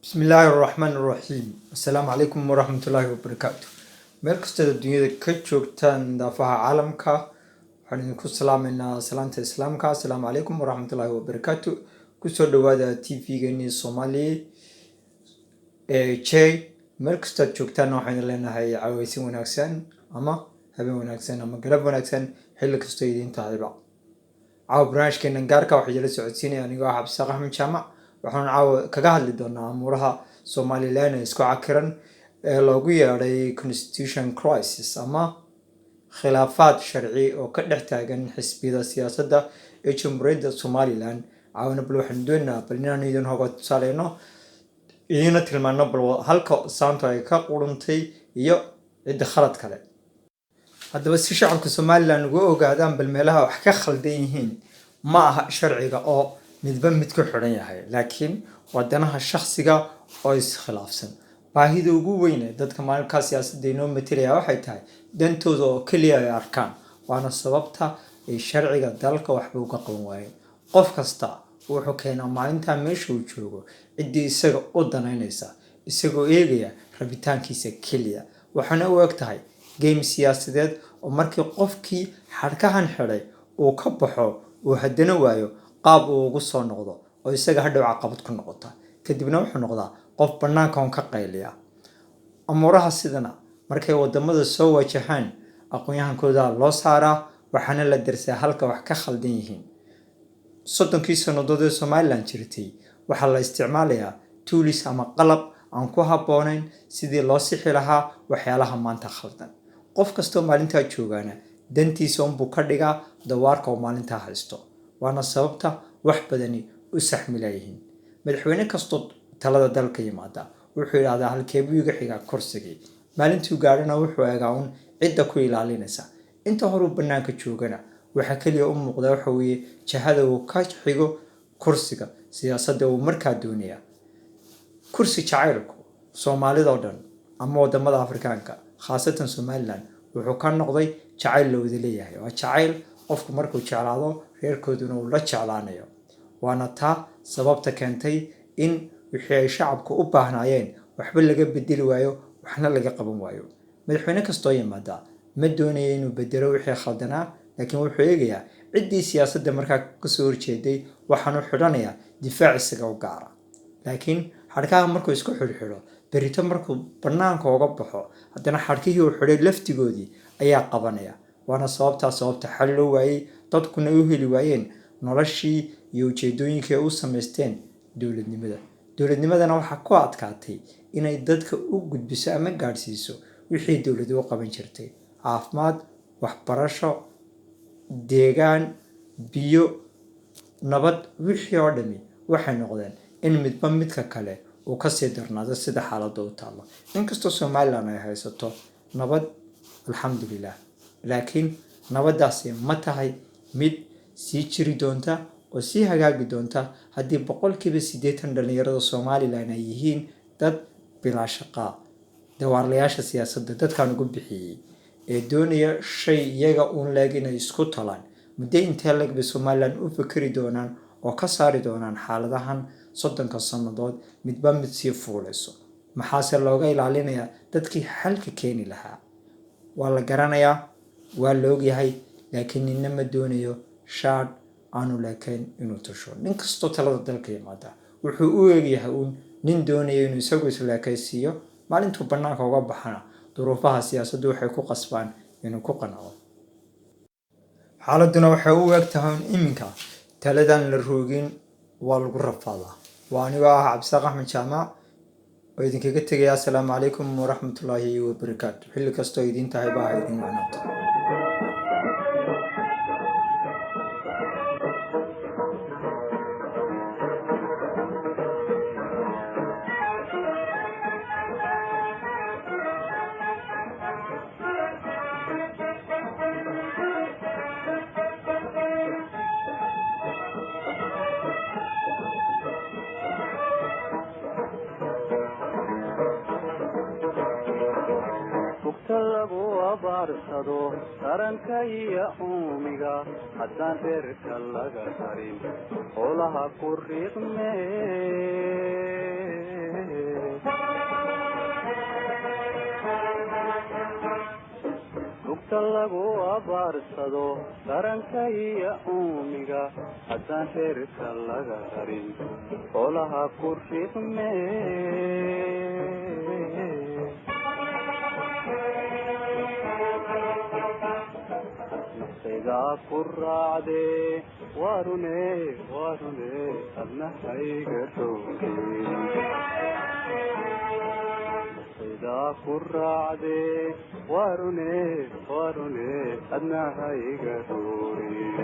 Bismillaahi raxmaani raxiim. Assalaamu calaykum waraxmatullaahi wabarakaatu. Meel kastood adduunyada ka joogtaan, daafaha caalamka, waxaan idinku salaameynaa salaanta Islaamka. Assalaamu calaykum waraxmatullaahi wabarakaatu. Kusoo dhawaada TV-geeni Soomaali ee J. Meel kastood joogtaan waxaynu leenahay caaweysin wanaagsan ama habeen wanaagsan ama galab wanaagsan, xilli kastoo idiin tahayba. Caawa barnaamijkeena gaarka waxaa idinla socodsiinaya anigoo ah Cabdisaaq Axmed Jaamac. Waxaan caawa kaga hadli doonaa amuuraha Somaliland ee isku cakiran ee loogu yeedhay constitution crisis ama khilaafaad sharci oo ka dhex taagan xisbiyada siyaasadda ee Jamhuuriyadda Somaliland. Caawana bal waxaanu doonaynaa bal inaanu idin hoga tusaaleyno, idiina tilmaano bal halka saanto ay ka quruntay iyo cidda khalad kale. Haddaba, si shacabka Somaliland uga ogaadaan bal meelaha wax ka khaldan yihiin, ma aha sharciga oo midba mid ku xidhan yahay, laakiin waa danaha shakhsiga oo iskhilaafsan. Baahida ugu weyn ee dadka maalinkaa siyaasadda inoo matalaya waxay tahay dantooda oo keliya ay arkaan, waana sababta ay sharciga dalka waxba uga qaban waayeen. Qof kasta wuxuu keenaa maalintaa meesha uu joogo ciddii isaga u danaynaysa, isagoo eegaya rabitaankiisa keliya. Waxaana u eg tahay game siyaasadeed oo markii qofkii xadhkahan xidhay uu ka baxo, uu haddana waayo qaab uu ugu soo noqdo oo isaga hadhow caqabad ku noqota. Kadibna wuxuu noqdaa qof bannaanka un ka qayliya. Amuuraha sidana markay wadamada soo wajahaan, aqoon-yahankooda loo saaraa, waxaana la darsaa halka wax ka khaldan yihiin. 30kii sannadood ee Somaliland jirtay waxaa la isticmaalayaa tools ama qalab aan ku habboonayn sidii loo sixi lahaa waxyaalaha maanta khaldan. Qof kastoo maalintaa joogaana dantiisa unbuu ka dhigaa dawaarka oo maalintaa haysto, waana sababta wax badani u saxmi laayihiin. Madaxweyne kastoo talada dalka yimaada wuxuu yidhahdaa, "Halkeebuu iga xigaa kursigii?" Maalintuu gaadhana wuxuu eegaa un cidda ku ilaalinaysa. Inta horuu bannaanka joogana waxaa keliya u muuqda waxa weeye jahada uu ka xigo kursiga siyaasadda uu markaa doonaya. Kursi jacaylku Soomaalidoo dhan ama wadamada Afrikaanka, khaasatan Somaliland, wuxuu ka noqday jacayl la wada leeyahay. Waa jacayl qofku markuu jeclaado reerkooduna uu la jeclaanayo, waana taa sababta keentay in wixii ay shacabka u baahnaayeen waxba laga bedeli waayo, waxna laga qaban waayo. Madaxweyne kastoo yimaada ma doonayo inuu bedelo wixii khaldanaa, laakiin wuxuu eegayaa ciddii siyaasadda markaa kasoo horjeeday, waxaanu xidhanayaa difaac isaga u gaara. Laakiin xadhkaha markuu isku xidhxidho, berrito markuu bannaanka uga baxo, haddana xadhkihii uu xidhay laftigoodii ayaa qabanaya. Waana sababtaa sababta xal loo waayey, dadkuna u heli waayeen noloshii iyo ujeedooyinkii ay u samaysteen dowladnimada. Dowladnimadana waxaa ku adkaatay inay dadka u gudbiso ama gaadhsiiso wixii dowladu u qaban jirtay: caafimaad, waxbarasho, deegaan, biyo, nabad. Wixii oo dhami waxay noqdeen in midba midka kale uu kasii darnaado sida xaaladda u taallo. Inkastoo Somaliland ay haysato nabad, alxamdulilah, laakiin nabaddaasi ma tahay mid sii jiri doonta oo sii hagaagi doonta haddii 80% dhalinyarada Somaliland ay yihiin dad bilaa shaqaa? Dawaarlayaasha siyaasadda dadkan ugu bixiyey ee doonaya shay iyaga uun leeg inay isku talaan, muddo intee leeg bay Somaliland u fikri doonaan oo ka saari doonaan xaaladahan 30ka sannadood midba mid sii fuulayso? Maxaase looga ilaalinayaa dadkii xalka keeni lahaa? Waa la garanayaa, waa la ogyahay, laakiin ninna ma doonayo shaadh aanu leekayn inuu tasho. Nin kastoo talada dalka yimaada wuxuu u eegyahay uun nin doonaya inuu isagu isleekaysiiyo. Maalintuu bannaanka uga baxana duruufaha siyaasaddu waxay ku qasbaan inuu ku qanco. Xaaladduna waxay u eg tahay un iminka taladan la roogin waa lagu rafaadaa. Waa anigoo ah Cabdisaaq Axmed Jaamac oo idinkaga tegaya. Assalaamu calaykum waraxmatullaahi wabarakaatu. Xilli kastoo idiin tahay baa ha idin wacnaato. Bugta lagu abaarsado taranka iyo uumiga, haddaan reerka laga karin, xoolaha ku riiqme. Dhirta lagu abaarsado taranka iyo uumiga, haddaan reerka laga rarin, xoolaha ku riqme. Naftaydaa ku raacdee, waarune waarune, adna hayga roge. Naftaydaa ku raacdee, waarune waarune, adna hayga roge.